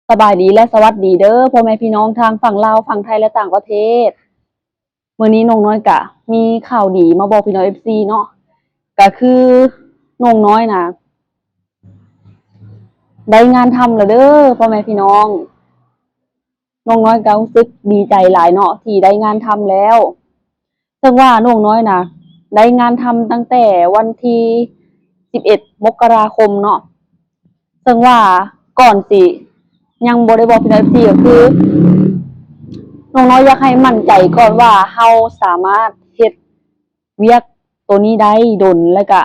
ສະບາຍດີ ແລະ ສະຫວັດດີເດີ ພໍ່ແມ່ພີ່ນ້ອງທາງຝັ່ງລາວ, ຝັ່ງໄທ ແລະ ຕ່າງປະເທດ. ມື້ນີ້ນ້ອງນ້ອຍກະມີຂ່າວດີມາບອກພີ່ນ້ອງ ເອັຟຊີ ເນາະ, ກະຄືນ້ອງນ້ອຍນະ ໄດ້ງານທຳແລ້ວເດີ ພໍ່ແມ່ພີ່ນ້ອງ. ນ້ອງນ້ອຍກໍຮູ້ສຶກດີໃຈຫຼາຍເນາະ ທີ່ໄດ້ງານທຳແລ້ວ. ເຊິ່ງວ່ານ້ອງນ້ອຍນະ ໄດ້ງານທຳຕັ້ງແຕ່ວັນທີສິບເອັດ ມົກກະລາຄົມເນາະ. ເຊິ່ງວ່າກ່ອນຊິ ຍັງບໍ່ໄດ້ບອກພີ່ນ້ອງ ເອັຟຊີ ກໍຄື ນ້ອງນ້ອຍຢາກໃຫ້ໝັ້ນໃຈກ່ອນວ່າ ເຮົາສາມາດເຮັດວຽກໂຕນີ້ໄດ້ດົນ ແລ້ວກະ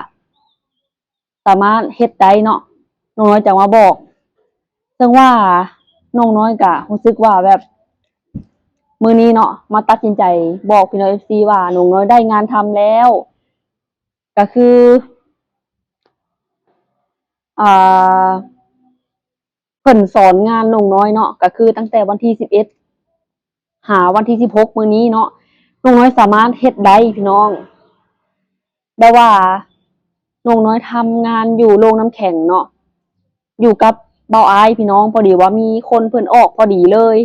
ສາມາດເຮັດໄດ້ເນາະ, ນ້ອງນ້ອຍຈະມາບອກ. ເຊິ່ງວ່ານ້ອງນ້ອຍກະຮູ້ສຶກວ່າແບບ ມື້ນີ້ເນາະ ມາຕັດສິນໃຈບອກພີ່ນ້ອງ ເອັຟຊີ ວ່ານ້ອງນ້ອຍໄດ້ງານທຳແລ້ວ. ກະຄື ອ່າ ເພິ່ນສອນງານນ້ອງນ້ອຍເນາະ ກະຄືຕັ້ງແຕ່ວັນທີສິບເອັດ ຫາວັນທີສິບຫົກ ມື້ນີ້ເນາະ, ນ້ອງນ້ອຍສາມາດເຮັດໄດ້ພີ່ນ້ອງ. ແບບວ່ານ້ອງນ້ອຍທຳງານຢູ່ໂລງນ້ຳແຂງເນາະ ຢູ່ກັບບ່າວອາຍພີ່ນ້ອງ, ພໍດີວ່າມີຄົນເພິ່ນອອກພໍດີເລີຍ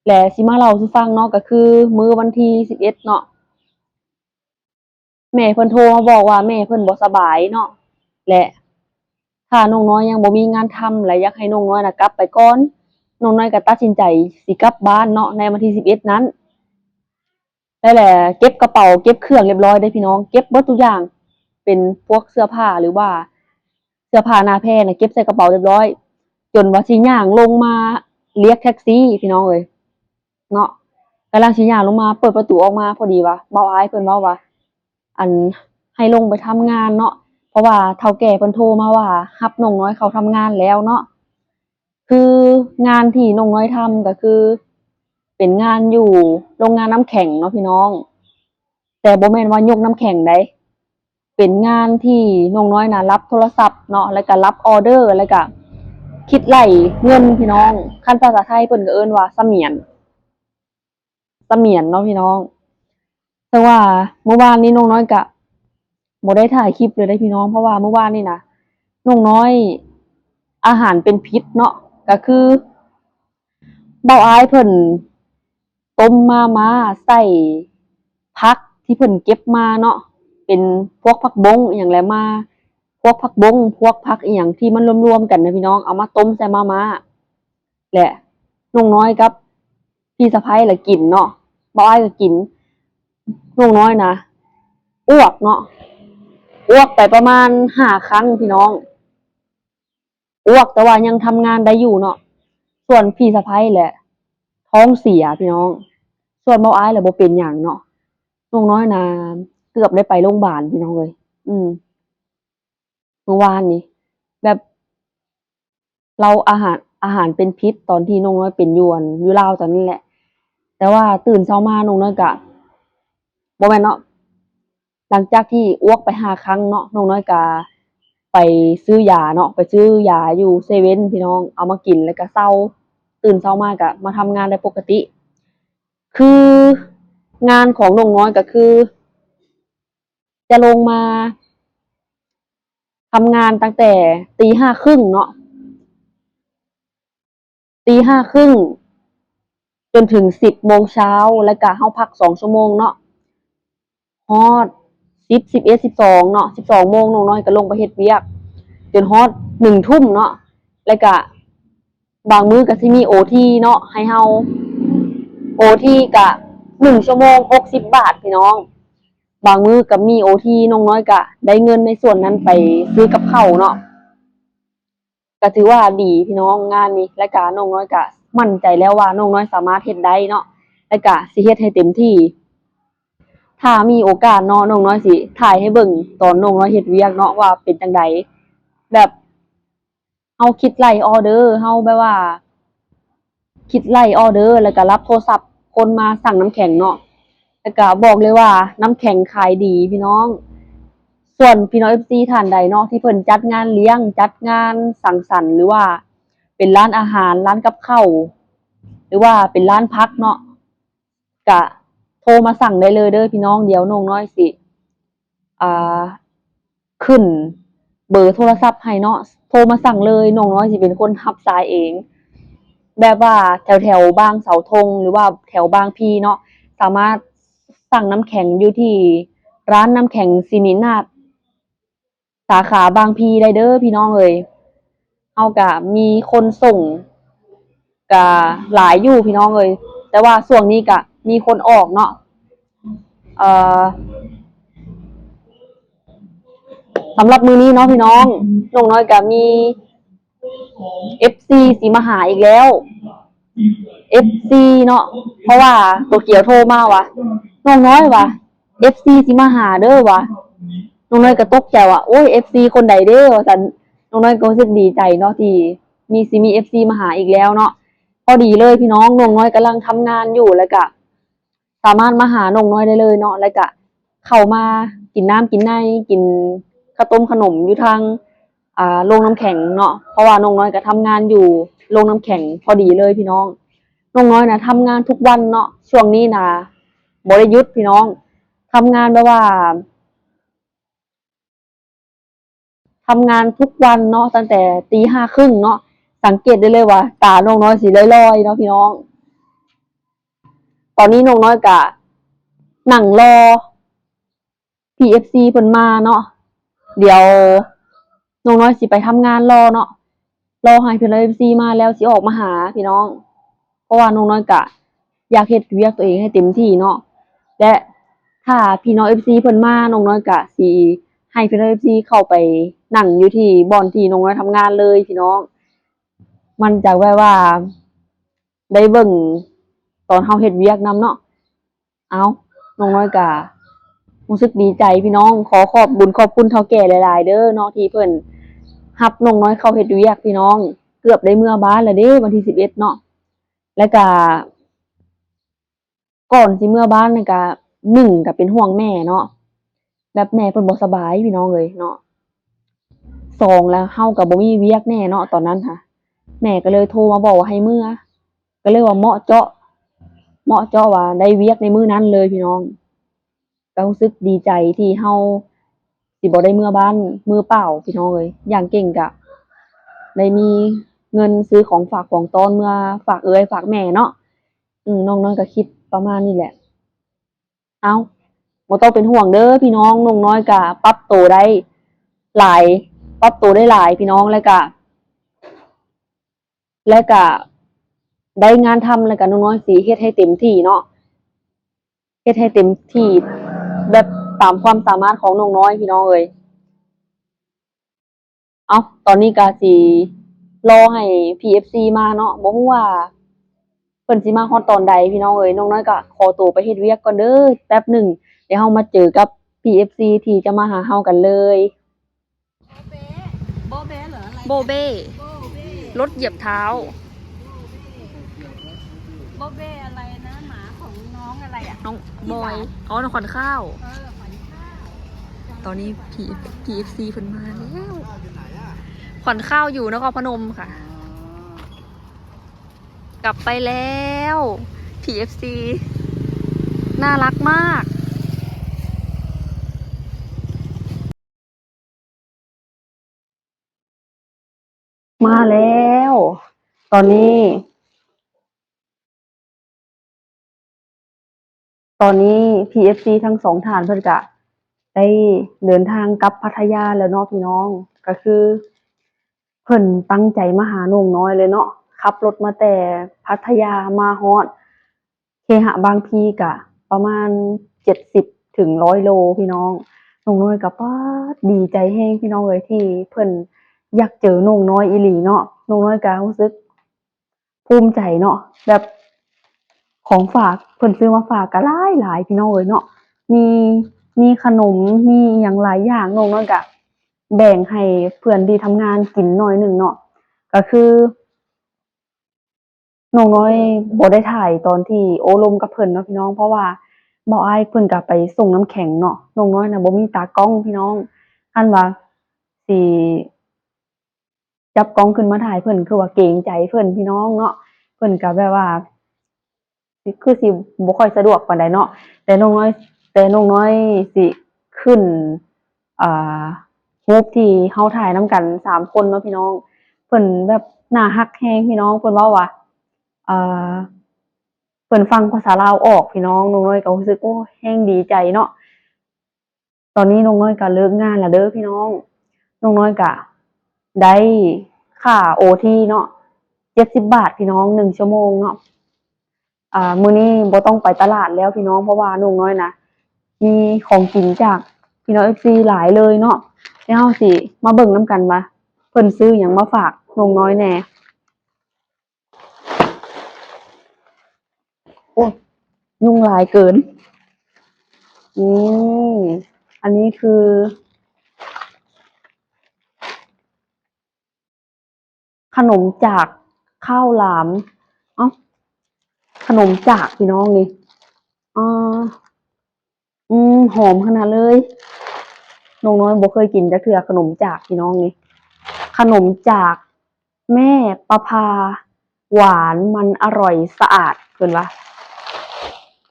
ແລະ ຊິມາເລົ່າສູ່ຟັງເນາະ, ກະຄືມື້ວັນທີສິບເອັດເນາະ ແມ່ເພິ່ນໂທມາບອກວ່າແມ່ເພິ່ນບໍ່ສະບາຍເນາະ ແລະ ຖ້ານ້ອງນ້ອຍຍັງບໍ່ມີງານທຳ ແລະ ຢາກໃຫ້ນ້ອງນ້ອຍນະກັບໄປກ່ອນ, ນ້ອງນ້ອຍກໍຕັດສິນໃຈຊິກັບບ້ານເນາະ ໃນວັນທີສິບເອັດນັ້ນ. ແລ້ວແຫຼະ ເກັບກະເປົາເກັບເຄື່ອງຮຽບຮ້ອຍເດ້ພີ່ນ້ອງ, ເກັບເບິດທຸກຢ່າງ ເປັນພວກເສື້ອຜ້າ ຫຼືວ່າເສື້ອຜ້າໜ້າແພນະ ເກັບໃສ່ກະເປົາຮຽບຮ້ອຍ ຈົນວ່າຊິຍ່າງລົງມາລຽກແທັກຊີພີ່ນ້ອງເອີຍ. ເນາະ, ກຳລັງຊິຍ່າງລົງມາ ເປີດປະຕູອອກມາ ພໍດີວ່າບ່າວອາຍເພິ່ນເວົ້າວ່າ ອັນ ໃຫ້ລົງໄປທຳງານເນາະ, ເພາະວ່າເຖົ້າແກ່ເພິ່ນໂທມາວ່າຮັບນ້ອງນ້ອຍເຂົ້າທຳງານແລ້ວເນາະ. ຄືງານທີ່ນ້ອງນ້ອຍທຳກໍຄືເປັນງານຢູ່ໂລງງານນ້ຳແຂງເນາະພີ່ນ້ອງ, ແຕ່ບໍ່ແມ່ນວ່າຍົກນ້ຳແຂງໃດ. ເປັນງານທີ່ນ້ອງນ້ອຍນະ ຮັບໂທລະສັບເນາະ ແລ້ວກະຮັບອໍເດີ ແລ້ວກະຄິດໄລ່ເງິນພີ່ນ້ອງ. ຄັນພາສາໄທເພິ່ນກໍເອີ້ນວ່າສະໝຽນ, ສະໝຽນເນາະພີ່ນ້ອງ. ແຕ່ວ່າມື້ວານນີ້ນ້ອງນ້ອຍກະບໍ່ໄດ້ຖ່າຍຄລິບເລີຍເດ້ພີ່ນ້ອງ, ເພາະວ່າມື້ວານນີ້ນະ ນ້ອງນ້ອຍອາຫານເປັນພິດເນາະ, ກະຄື ບ່າວອາຍເພິ່ນຕົ້ມມາມ່າໃສ່ຜັກທີ່ເພິ່ນເກັບມາເນາະ, ເປັນພວກຜັກບົ້ງອີ່ຫຍັງແຫຼະ, ມາ ພວກຜັກບົ້ງ ພວກຜັກອີ່ຫຍັງທີ່ມັນລວມໆກັນນະພີ່ນ້ອງ, ເອົາມາຕົ້ມໃສ່ມາມ່າ ແລະ ນ້ອງນ້ອຍກັບພີ່ສະໃພ້ລະກິນເນາະ, ບ່າວອາຍກໍກິນ. ນ້ອງນ້ອຍນະ ອວກເນາະ, ອວກໄປປະມານຫ້າຄັ້ງພີ່ນ້ອງ. ອວກແຕ່ວ່າຍັງທຳງານໄດ້ຢູ່ເນາະ, ສ່ວນພີ່ສະໃພ້ແຫຼະທ້ອງເສຍພີ່ນ້ອງ, ສ່ວນບ່າວອາຍລະບໍ່ເປັນຫຍັງເນາະ. ນ້ອງນ້ອຍນະເກືອບໄດ້ໄປໂລງບານພີ່ນ້ອງເອີຍ. ອືມ ມື້ວານນີ້ ແບບ ລາວອາຫານ ອາຫານເປັນພິດຕອນທີ່ນ້ອງນ້ອຍເປັນຢູ່ ອັນ ຢູ່ລາວຕອນນັ້ນແຫຼະ. ແຕ່ວ່າຕື່ນເຊົ້າມານ້ອງນ້ອຍກະ ບໍ່ແມ່ນເນາະ, ຫຼັງຈາກທີ່ອວກໄປຫ້າຄັ້ງເນາະ, ນ້ອງນ້ອຍກະໄປຊື້ຢາເນາະ, ໄປຊື້ຢາຢູ່ເຊເວັ່ນພີ່ນ້ອງ, ເອົາມາກິນແລ້ວກະເຊົາ, ຕື່ນເຊົ້າມາກະມາທຳງານໄດ້ປົກກະຕິ. ຄືງານຂອງນ້ອງນ້ອຍກະຄື ຈະລົງມາທຳງານຕັ້ງແຕ່ຕີຫ້າຄຶ່ງເນາະ, ຕີຫ້າຄຶ່ງຈົນເຖິງສິບໂມງເຊົ້າ, ແລ້ວກະເຮົາພັກສອງຊົ່ວໂມງເນາະ, ຮອດສິບ ສິບເອັດ ສິບສອງເນາະ, ສິບສອງໂມງນ້ອງນ້ອຍກະລົງໄປເຮັດວຽກຈົນຮອດໜຶ່ງທຸ່ມເນາະ, ແລ້ວກະ ບາງມື້ກໍຊິມີໂອທີເນາະ ໃຫ້ເຮົາໂອທີກະໜຶ່ງຊົ່ວໂມງຫົກສິບບາດພີ່ນ້ອງ, ບາງມື້ກໍມີໂອທີ ນ້ອງນ້ອຍກະໄດ້ເງິນໃນສ່ວນນັ້ນໄປຊື້ກັບເຂົ້າເນາະ, ກະຖືວ່າດີພີ່ນ້ອງງານນີ້. ແລ້ວກະນ້ອງນ້ອຍກະໝັ້ນໃຈແລ້ວວ່ານ້ອງນ້ອຍສາມາດເຮັດໄດ້ເນາະ, ແລ້ວກະຊິເຮັດໃຫ້ເຕັມທີ່. ຖ້າມີໂອກາດເນາະ ນ້ອງນ້ອຍຊິຖ່າຍໃຫ້ເບິ່ງຕອນນ້ອງນ້ອຍເຮັດວຽກເນາະ ວ່າເປັນຈັ່ງໃດ, ແບບ ເຮົາຄິດໄລ່ອໍເດີ ເຮົາແບບວ່າຄິດໄລ່ອໍເດີ ແລ້ວກະຮັບໂທລະສັບຄົນມາສັ່ງນ້ຳແຂງເນາະ, ແລ້ວກະບອກເລີຍວ່ານ້ຳແຂງຂາຍດີພີ່ນ້ອງ. ສ່ວນພີ່ນ້ອງເອຟຊີທ່ານໃດເນາະ ທີ່ເພິ່ນຈັດງານລ້ຽງ ຈັດງານສັງສັນ ຫຼືວ່າເປັນຮ້ານອາຫານ ຮ້ານກັບເຂົ້າ ຫຼືວ່າເປັນຮ້ານຜັກເນາະ ກະໂທມາສັ່ງໄດ້ເລີຍເດີພີ່ນ້ອງ. ດຽວນ້ອງນ້ອຍຊິ ອ່າ ຂຶ້ນເບີໂທລະສັບໃຫ້ເນາະ, ໂທມາສັ່ງເລີຍ ນ້ອງນ້ອຍຊິເປັນຄົນຮັບສາຍເອງ. ແບບວ່າແຖວໆບາງເສົາທົ່ງ ຫຼືວ່າແຖວບາງພີເນາະ ສາມາດສັ່ງນ້ຳແຂງຢູ່ທີ່ຮ້ານນ້ຳແຂງສິລິນາດ ສາຂາບາງພີໄດ້ເດີພີ່ນ້ອງເອີຍ. ເຮົາກະມີຄົນສົ່ງກະຫຼາຍຢູ່ພີ່ນ້ອງເອີຍ ແຕ່ວ່າຊ່ວງນີ້ກະມີຄົນອອກເນາະ. ເອີ ສຳລັບມື້ນີ້ເນາະພີ່ນ້ອງ ນ້ອງນ້ອຍກະມີ ເອັຟຊີ ຊິມາຫາອີກແລ້ວ ເອັຟຊີ ເນາະ ເພາະວ່າໂຕກຽວໂທມາວ່າ ນ້ອງນ້ອຍວ່າ ເອັຟຊີ ຊິມາຫາເດີວ່າ. ນ້ອງນ້ອຍກໍຕົກໃຈວ່າ ໂອ້ຍ ເອັຟຊີ ຄົນໃດເດ ວ່າຊັ້ນ. ນ້ອງນ້ອຍກໍຮູ້ສຶກດີໃຈເນາະ ທີ່ມີ ຊິມີ ເອັຟຊີ ມາຫາອີກແລ້ວເນາະ. ພໍດີເລີຍພີ່ນ້ອງ ນ້ອງນ້ອຍກຳລັງທຳງານຢູ່ ແລ້ວກະ ສາມາດມາຫານ້ອງນ້ອຍໄດ້ເລີຍເນາະ ແລ້ວກະເຂົ້າມາກິນນ້ຳກິນໃນ ກິນເຂົ້າຕົ້ມຂະໜົມຢູ່ທາງ ອ່າ ໂລງນ້ຳແຂງເນາະ ເພາະວ່ານ້ອງນ້ອຍກະທຳງານຢູ່ໂລງນ້ຳແຂງພໍດີເລີຍພີ່ນ້ອງ. ນ້ອງນ້ອຍນະທຳງານທຸກວັນເນາະ ຊ່ວງນີ້ນະບໍ່ໄດ້ຢຸດພີ່ນ້ອງ ທຳງານແບບວ່າ ທຳງານທຸກວັນເນາະ ຕັ້ງແຕ່ຕີຫ້າຄຶ່ງເນາະ ສັງເກດໄດ້ເລີຍວ່າຕານ້ອງນ້ອຍຊິລອຍໆເນາະພີ່ນ້ອງ. ຕອນນີ້ນ້ອງນ້ອຍກະນັ່ງລໍ ພີເອັຟຊີ ເພິ່ນມາເນາະ ດຽວນ້ອງນ້ອຍຊິໄປທຳງານລໍເນາະ ລໍໃຫ້ເພິ່ນ ເອັຟຊີ ມາແລ້ວຊິອອກມາຫາພີ່ນ້ອງ ເພາະວ່ານ້ອງນ້ອຍກະຢາກເຮັດວຽກຕົວເອງໃຫ້ເຕັມທີ່ເນາະ ແລະ ຖ້າພີ່ນ້ອງ ເອັຟຊີ ເພິ່ນມາ ນ້ອງນ້ອຍກະຊິໃຫ້ພີ່ນ້ອງ ເອັຟຊີ ເຂົ້າໄປນັ່ງຢູ່ທີ່ບ່ອນທີ່ນ້ອງນ້ອຍທຳງານເລີຍພີ່ນ້ອງ ມັນຈະແບບວ່າໄດ້ເບິ່ງຕອນເຮົາເຮັດວຽກນຳເນາະ. ເອົ້າ ນ້ອງນ້ອຍກະຮູ້ສຶກດີໃຈພີ່ນ້ອງ ຂໍຂອບບຸນຂອບຄຸນເຖົ້າແກ່ຫຼາຍໆເດີເນາະ ທີ່ເພິ່ນຮັບນ້ອງນ້ອຍເຂົ້າເຮັດວຽກພີ່ນ້ອງ. ເກືອບໄດ້ເມືອບ້ານແລ້ວເດ້ ວັນທີສິບເອັດເນາະ ແລ້ວກະ ກ່ອນຊິເມືອບ້ານນັ້ນກະ ໜຶ່ງກະເປັນຫ່ວງແມ່ເນາະ ແບບແມ່ເພິ່ນບໍ່ສະບາຍພີ່ນ້ອງເອີຍເນາະ ສອງລະເຮົາກະບໍ່ມີວຽກແນ່ເນາະຕອນນັ້ນຫະ ແມ່ກະເລີຍໂທມາບອກວ່າໃຫ້ເມືອ ກະເລີຍວ່າເໝາະເຈາະ ເໝາະເຈາະວ່າໄດ້ວຽກໃນມື້ນັ້ນເລີຍພີ່ນ້ອງ. ກະຮູ້ສຶກດີໃຈທີ່ເຮົາຊິບໍ່ໄດ້ເມືອບ້ານມືເປົ່າພີ່ນ້ອງເອີຍ ຢ່າງເກັ່ງກະໄດ້ມີເງິນຊື້ຂອງຝາກຂອງຕ້ອນເມືອຝາກເອື້ອຍຝາກແມ່ເນາະ. ອື ນ້ອງນ້ອຍກະຄິດປະມານນີ້ແຫຼະ. ເອົ້າ ບໍ່ຕ້ອງເປັນຫ່ວງເດີພີ່ນ້ອງ ນ້ອງນ້ອຍກະປັບໂຕໄດ້ຫຼາຍ ປັບໂຕໄດ້ຫຼາຍພີ່ນ້ອງ ແລ້ວກະ ແລ້ວກະໄດ້ງານທຳ ແລ້ວກະນ້ອງນ້ອຍຊິເຮັດໃຫ້ເຕັມທີ່ເນາະ ເຮັດໃຫ້ເຕັມທີ່ແບບຕາມຄວາມສາມາດຂອງນ້ອງນ້ອຍພີ່ນ້ອງເອີຍ. ເອົ້າ ຕອນນີ້ກະຊິລໍໃຫ້ ພີເອັຟຊີ ມາເນາະ ບໍ່ຮູ້ວ່າເພິ່ນຊິມາຮອດຕອນໃດພີ່ນ້ອງເອີຍ. ນ້ອງນ້ອຍກະຂໍໂຕໄປເຮັດວຽກກ່ອນເດີແປັບໜຶ່ງ ດຽວເຮົາມາເຈີກັບ ພີເອັຟຊີ ທີ່ຈະມາຫາເຮົາກັນເລີຍ. โบเบ้เหรออะไร โบเบ้ โบเบ้ รถเหยียบเท้า โบเบ้อะไรนะ หมาของน้องอะไรอะ น้องบอย อ๋อ ขวัญข้าว เออ ขวัญข้าว ตอนนี้พี พีเอฟซี เพิ่นมาแล้ว ขวัญข้าวอยู่นครพนมค่ะ กลับไปแล้ว พีเอฟซี น่ารักมาก มาแล้ว ตอนนี้ ตอนนี้ พีเอฟซี ทั้งสองท่านเพิ่นกะได้เดินทางกลับพัทยาแล้วเนาะพี่น้อง ก็คือเพิ่นตั้งใจมาหาน้องน้อยเลยเนาะ ขับรถมาแต่พัทยามาฮอด เคหะบางพลีกะประมาณเจ็ดสิบถึงร้อยโลพี่น้อง น้องน้อยกะป๊าดดีใจแฮงพี่น้องเอ้ย ที่เพิ่นอยากเจอน้องน้อยอีหลีเนาะ น้องน้อยกะรู้สึกภูมิใจเนาะ แบบของฝากเพิ่นซื้อมาฝากกะหลายหลายพี่น้องเอ้ยเนาะ มี มีขนม มีอิหยังหลายอย่าง น้องน้อยกะแบ่งให้เพื่อนที่ทำงานกินหน่อยหนึ่งเนาะ กะคือ น้องน้อยบ่ได้ถ่ายตอนที่โอ้ลมกับเพิ่นเนาะพี่น้อง เพราะว่าบ่าวอ้ายเพิ่นกะไปส่งน้ำแข็งเนาะ น้องน้อยน่ะบ่มีตากล้องพี่น้อง คันว่าสิจับกล้องขึ้นมาถ่ายเพิ่น คือว่าเกรงใจเพิ่นพี่น้องเนาะ เพิ่นกะแบบว่า สิ คือสิบ่ค่อยสะดวกปานใดเนาะ แต่น้องน้อย แต่น้องน้อยสิขึ้น อ่า รูปที่เฮาถ่ายนำกันสามคนเนาะพี่น้อง เพิ่นแบบน่าฮักแฮงพี่น้อง เพิ่นเว้าว่า ອ່າ ເພິ່ນຟັງພາສາລາວອອກພີ່ນ້ອງ, ນ້ອງນ້ອຍກໍຮູ້ສຶກ ໂອ້ ແຮງດີໃຈເນາະ. ຕອນນີ້ນ້ອງນ້ອຍກໍເລີກງານແລ້ວເດີພີ່ນ້ອງ, ນ້ອງນ້ອຍກໍໄດ້ຄ່າໂອທີເນາະ ເຈັດສິບບາດພີ່ນ້ອງ ໜຶ່ງຊົ່ວໂມງເນາະ. ອ່າ ມື້ນີ້ບໍ່ຕ້ອງໄປຕະຫຼາດແລ້ວພີ່ນ້ອງ ເພາະວ່ານ້ອງນ້ອຍນະ ມີຂອງກິນຈາກພີ່ນ້ອງເອັຟຊີຫຼາຍເລີຍເນາະ. ແລ້ວເຮົາຊິມາເບິ່ງນຳກັນວ່າເພິ່ນຊື້ຫຍັງມາຝາກນ້ອງນ້ອຍແດ່. ໂອ້ຍ ຍຸງຫຼາຍເກີນ. ນີ້ ອັນນີ້ຄື ຂະໜົມຈາກ ຂ້າວຫຼາມ ເອົ້າ ຂະໜົມຈາກພີ່ນ້ອງນີ້ ອ່າ ອືມ ຫອມຂະໜາດເລີຍ. ນ້ອງນ້ອຍບໍ່ເຄີຍກິນຈັກເທື່ອຂະໜົມຈາກພີ່ນ້ອງນີ້. ຂະໜົມຈາກແມ່ປະພາ ຫວານມັນອະຮ່ອຍສະອາດ ເພິ່ນວ່າ.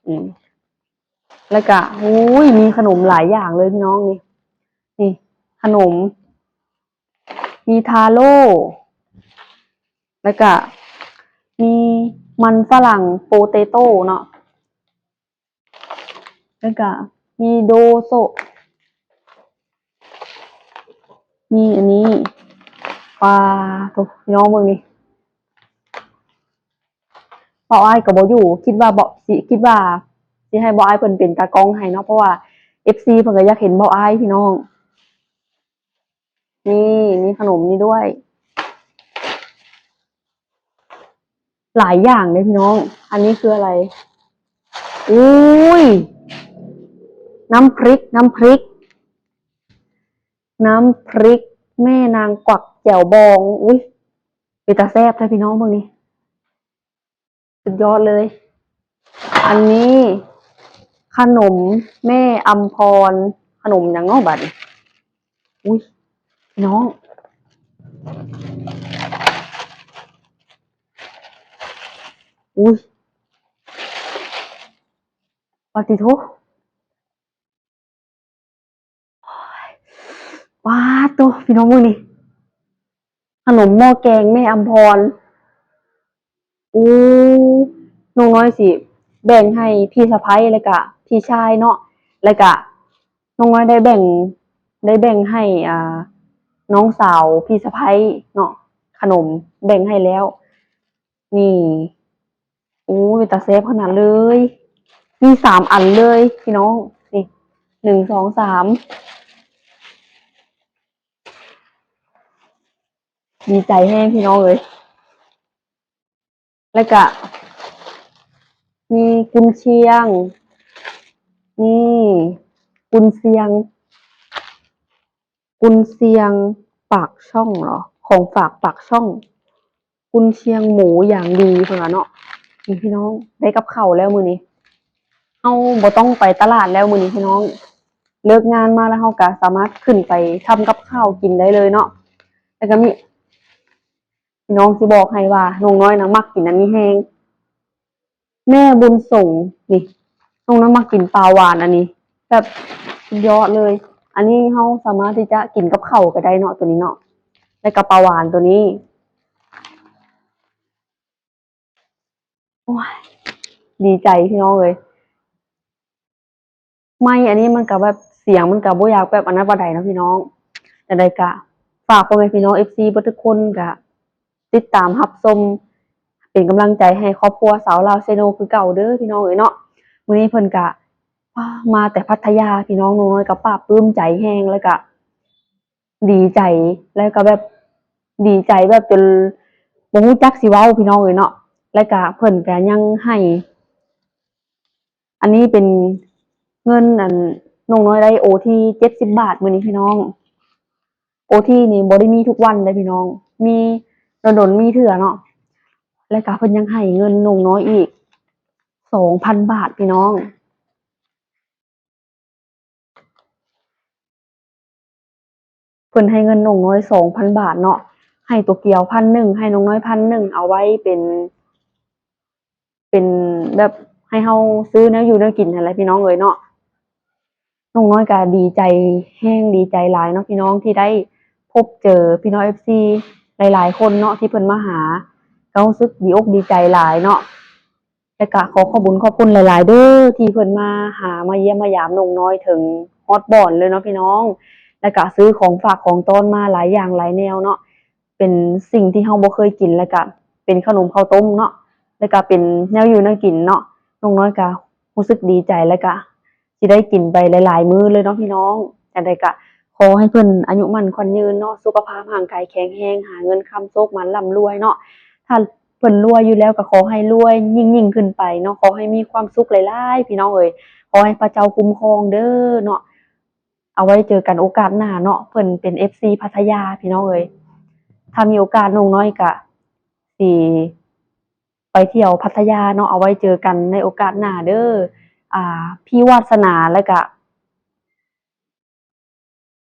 ອືມ ແລ້ວກະ ໂອ້ຍ ມີຂະໜົມຫຼາຍຢ່າງເລີຍພີ່ນ້ອງນີ້. ນີ້ ຂະໜົມ ມີທາໂລ່ ແລ້ວກະມີມັນຝຣັ່ງ ໂປເຕໂຕ້ເນາະ, ແລ້ວກະມີໂດໂຊະ ມີອັນນີ້ ປາໂທ້ ພີ່ນ້ອງເບິ່ງນີ້. ເບົາອ້າຍກໍບໍ່ຢູ່ ຄິດວ່າເບົາ ຊິ ຄິດວ່າຊິໃຫ້ເບົາອ້າຍເພິ່ນເປັນຕາກ້ອງໃຫ້ເນາະ ເພາະວ່າເອັຟຊີເພິ່ນກໍຢາກເຫັນເບົາອ້າຍພີ່ນ້ອງ. ນີ້ ມີຂະໜົມນີ້ດ້ວຍ ຫຼາຍຢ່າງເດ້ພີ່ນ້ອງ. ອັນນີ້ຄືອະໄລ? ອຸ້ຍ ນ້ຳພຣິກ ນ້ຳພຣິກ ນ້ຳພຣິກແມ່ນາງກວັກແຈ່ວບອງ. ອຸ້ຍ ເປັນຕາແຊບແທ້ພີ່ນ້ອງ ເບິ່ງນີ້. ສຸດຍອດເລີຍ. ອັນນີ້ຂະໜົມແມ່ອຳພອນ ຂະໜົມຫຍັງເນາະບາດນີ້? ອຸ້ຍ ພີ່ນ້ອງ ອຸ້ຍ ປາຕິໂທ ປາດໂທ້ ພີ່ນ້ອງເບິ່ງນີ້ ຂະໜົມໝໍ້ແກງແມ່ອຳພອນ. ອູ້ ນ້ອງນ້ອຍຊິແບ່ງໃຫ້ພີ່ສະໃພ້ ແລ້ວກະພີ່ຊາຍເນາະ, ແລ້ວກະນ້ອງນ້ອຍໄດ້ແບ່ງ ໄດ້ແບ່ງໃຫ້ ອ່າ ນ້ອງສາວພີ່ສະໃພ້ເນາະ, ຂະໜົມແບ່ງໃຫ້ແລ້ວ. ນີ້ ໂອ້ຍ ເປັນຕາແຊບຂະໜາດເລີຍ. ມີສາມອັນເລີຍພີ່ນ້ອງ. ນີ້ ໜຶ່ງ ສອງ ສາມ. ດີໃຈແຮງພີ່ນ້ອງເອີຍ. ແລ້ວກະມີກຸນຊຽງ. ນີ້ ກຸນຊຽງ. ກຸນຊຽງປາກຊ່ອງເນາະ, ຂອງຝາກປາກຊ່ອງ. ກຸນຊຽງໝູຢ່າງດີເພິ່ນວ່າເນາະ. ນີ້ພີ່ນ້ອງ ໄດ້ກັບເຂົ້າແລ້ວມື້ນີ້. ເຮົາບໍ່ຕ້ອງໄປຕະຫຼາດແລ້ວມື້ນີ້ພີ່ນ້ອງ. ເລີກງານມາແລ້ວເຮົາກະສາມາດຂຶ້ນໄປທຳກັບເຂົ້າກິນໄດ້ເລີຍເນາະ. ແລ້ວກະມີ ພີ່ນ້ອງຊິບອກໃຫ້ວ່ານ້ອງນ້ອຍນະມັກກິນອັນນີ້ແຮງ. ແມ່ບຸນສົງ ນີ້ ນ້ອງນ້ອຍມັກກິນປາຫວານອັນນີ້ ແບບສຸດຍອດເລີຍ. ອັນນີ້ເຮົາສາມາດທີ່ຈະກິນກັບເຂົ້າກໍໄດ້ເນາະ ໂຕນີ້ເນາະ ແລ້ວກໍປາຫວານໂຕນີ້. ໂອ້ຍ ດີໃຈພີ່ນ້ອງເອີຍ. ໄມອັນນີ້ມັນກະແບບ ສຽງມັນກະບໍ່ຢາກແບບອັນນັ້ນປານໃດເນາະພີ່ນ້ອງ. ຈັ່ງໃດກະຝາກພໍ່ແມ່ພີ່ນ້ອງເອັຟຊີເບິດທຸກຄົນ ກະຕິດຕາມຮັບຊົມ ເປັນກຳລັງໃຈໃຫ້ຄອບຄົວສາວລາວເຊໂນຄືເກົ່າເດີພີ່ນ້ອງເອີຍເນາະ. ມື້ນີ້ເພິ່ນກະ ມາແຕ່ພັດທະຍາພີ່ນ້ອງ, ນ້ອງນ້ອຍກະປາບປຶ້ມໃຈແຮງ ແລ້ວກະດີໃຈ ແລ້ວກະແບບດີໃຈແບບຈົນບໍ່ຮູ້ຈັກຊິເວົ້າພີ່ນ້ອງເອີຍເນາະ. ແລ້ວກະເພິ່ນກະຍັງໃຫ້ ອັນນີ້ເປັນເງິນ ອັນ ນ້ອງນ້ອຍໄດ້ໂອທີເຈັດສິບບາດມື້ນີ້ພີ່ນ້ອງ. ໂອທີນີ້ບໍ່ໄດ້ມີທຸກວັນເດ້ພີ່ນ້ອງ, ມີດົນໆມີເທື່ອເນາະ. ແລ້ວກະເພິ່ນຍັງໃຫ້ເງິນນ້ອງນ້ອຍອີກສອງພັນບາດພີ່ນ້ອງ. ເພິ່ນໃຫ້ເງິນນ້ອງນ້ອຍສອງພັນບາດເນາະ, ໃຫ້ໂຕກຽວພັນໜຶ່ງ ໃຫ້ນ້ອງນ້ອຍພັນໜຶ່ງ ເອົາໄວ້ເປັນ ເປັນແບບໃຫ້ເຮົາຊື້ແນວຢູ່ແນວກິນຫັ້ນແຫຼະພີ່ນ້ອງເອີຍເນາະ. ນ້ອງນ້ອຍກະດີໃຈແຮງ ດີໃຈຫຼາຍເນາະພີ່ນ້ອງ ທີ່ໄດ້ພົບເຈີພີ່ນ້ອງເອັຟຊີຫຼາຍໆຄົນເນາະ ທີ່ເພິ່ນມາຫາ ກ ຮູ້ສຶກດີອົກດີໃຈຫຼາຍເນາະ. ແລ້ວກະຂໍຂອບບຸນຂອບຄຸນຫຼາຍໆເດີ້ ທີ່ເພິ່ນມາຫາມາຢ້ຽມມາຢາມນ້ອງນ້ອຍເຖິງຮອດບ່ອນເລີຍເນາະພີ່ນ້ອງ. ແລ້ວກະຊື້ຂອງຝາກຂອງຕ້ອນມາຫຼາຍຢ່າງຫຼາຍແນວເນາະ. ເປັນສິ່ງທີ່ເຮົາບໍ່ເຄີຍກິນ ແລ້ວກະເປັນຂະໜົມເຂົ້າຕົ້ມເນາະ ແລ້ວກະເປັນແນວຢູ່ແນວກິນເນາະ. ນ້ອງນ້ອຍກະຮູ້ສຶກດີໃຈ ແລ້ວກະຊິໄດ້ກິນໄປຫຼາຍໆມື້ເລີຍເນາະພີ່ນ້ອງ. ຈັ່ງໃດກະຂໍໃຫ້ເພິ່ນອາຍຸໝັ້ນຂວັນຍືນເນາະ ສຸຂະພາບຮ່າງກາຍແຂງແຮງ ຫາເງິນຄຳໂຊກໝານລ່ຳລວຍເນາະ. ຖ້າເພິ່ນລວຍຢູ່ແລ້ວກະຂໍໃຫ້ລວຍຍິ່ງໆຂຶ້ນໄປເນາະ. ຂໍໃຫ້ມີຄວາມສຸກຫຼາຍໆ ພີ່ນ້ອງເອີຍ. ຂໍໃຫ້ພະເຈົ້າຄຸ້ມຄອງເດີ້ເນາະ. ເອົາໄວ້ເຈີກັນໂອກາດໜ້າເນາະ. ເພິ່ນເປັນເອັຟຊີພັດທະຍາພີ່ນ້ອງເອີຍ. ຖ້າມີໂອກາດນ້ອງນ້ອຍກະຊິໄປທ່ຽວພັດທະຍາເນາະ. ເອົາໄວ້ເຈີກັນໃນໂອກາດໜ້າເດີ້. ອ່າ ພີ່ວາດສະໜາ ແລ້ວກະ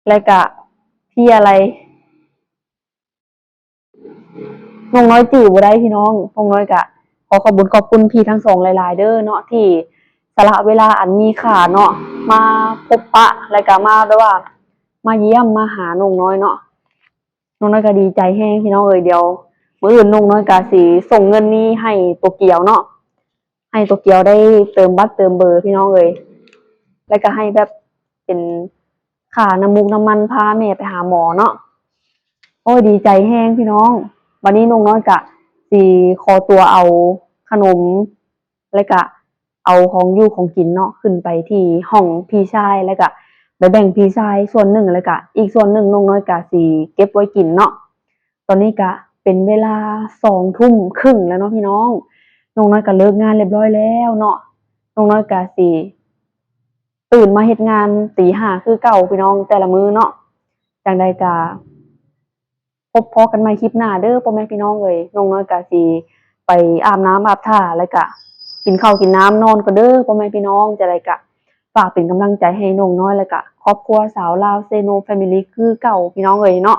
ແລ້ວກະ ພີ່ອະໄລ ນ້ອງນ້ອຍຈື່ບໍ່ໄດ້ພີ່ນ້ອງ. ນ້ອງນ້ອຍກະຂໍຂອບບຸນຂອບຄຸນພີ່ທັງສອງຫຼາຍໆເດີ້ເນາະ ທີ່ສະຫຼະເວລາອັນມີຄ່າເນາະ ມາພົບປະ ແລ້ວກະມາແບບວ່າ ມາຢ້ຽມມາຫານ້ອງນ້ອຍເນາະ. ນ້ອງນ້ອຍກະດີໃຈແຮງພີ່ນ້ອງເອີຍ. ດຽວມື້ອື່ນນ້ອງນ້ອຍກະຊິສົ່ງເງິນນີ້ໃຫ້ໂຕກຽວເນາະ ໃຫ້ໂຕກຽວໄດ້ເຕີມບັດເຕີມເບີພີ່ນ້ອງເອີຍ. ແລ້ວກະໃຫ້ແບບເປັນຄ່ານ້ຳມູກນ້ຳມັນພາແມ່ໄປຫາໝໍເນາະ. ໂອ້ຍ ດີໃຈແຮງພີ່ນ້ອງ. ບັດນີ້ນ້ອງນ້ອຍກະຊິຂໍຕົວເອົາຂະໜົມ ແລ້ວກະເອົາຂອງຢູ່ຂອງກິນເນາະ ຂຶ້ນໄປທີ່ຫ້ອງພີ່ຊາຍ ແລ້ວກະໄປແບ່ງພີ່ຊາຍສ່ວນໜຶ່ງ ແລ້ວກະອີກສ່ວນໜຶ່ງນ້ອງນ້ອຍກະຊິເກັບໄວ້ກິນເນາະ. ຕອນນີ້ກະເປັນເວລາສອງທຸ່ມເຄິ່ງແລ້ວເນາະພີ່ນ້ອງ. ນ້ອງນ້ອຍກະເລີກງານລຽບລ້ອຍແລ້ວເນາະ. ນ້ອງນ້ອຍກະຊິຕື່ນມາເຮັດງານຕີຫ້າຄືເກົ່າພີ່ນ້ອງ ແຕ່ລະມື້ເນາະ. ຈັ່ງໃດກະພົບພໍ້ກັນໃໝ່ຄລິບໜ້າເດີ້ພໍ່ແມ່ພີ່ນ້ອງເອີຍ. ນ້ອງນ້ອຍກະຊິໄປອາບນ້ຳອາບທ່າ ແລ້ວກະກິນເຂົ້າກິນນ້ຳນອນກ່ອນເດີ້ພໍ່ແມ່ພີ່ນ້ອງ. ຈັ່ງໃດກະຝາກເປັນກຳລັງໃຈໃຫ້ນ້ອງນ້ອຍ ແລ້ວກະຄອບຄົວຊາວລາວເຊໂນແຟມິລີຄືເກົ່າພີ່ນ້ອງເອີຍເນາະ.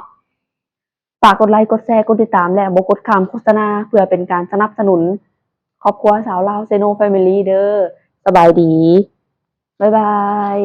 ຝາກກົດໄລ ກົດແຊ ກົດຕິດຕາມ ແລະ ບໍ່ກົດຂ້າມໂຄສະນາ ເພື່ອເປັນການສະໜັບສະໜູນຄອບຄົວຊາວລາວເຊໂນແຟມິລີເດີ້. ສະບາຍດີ. ບາຍບາຍ.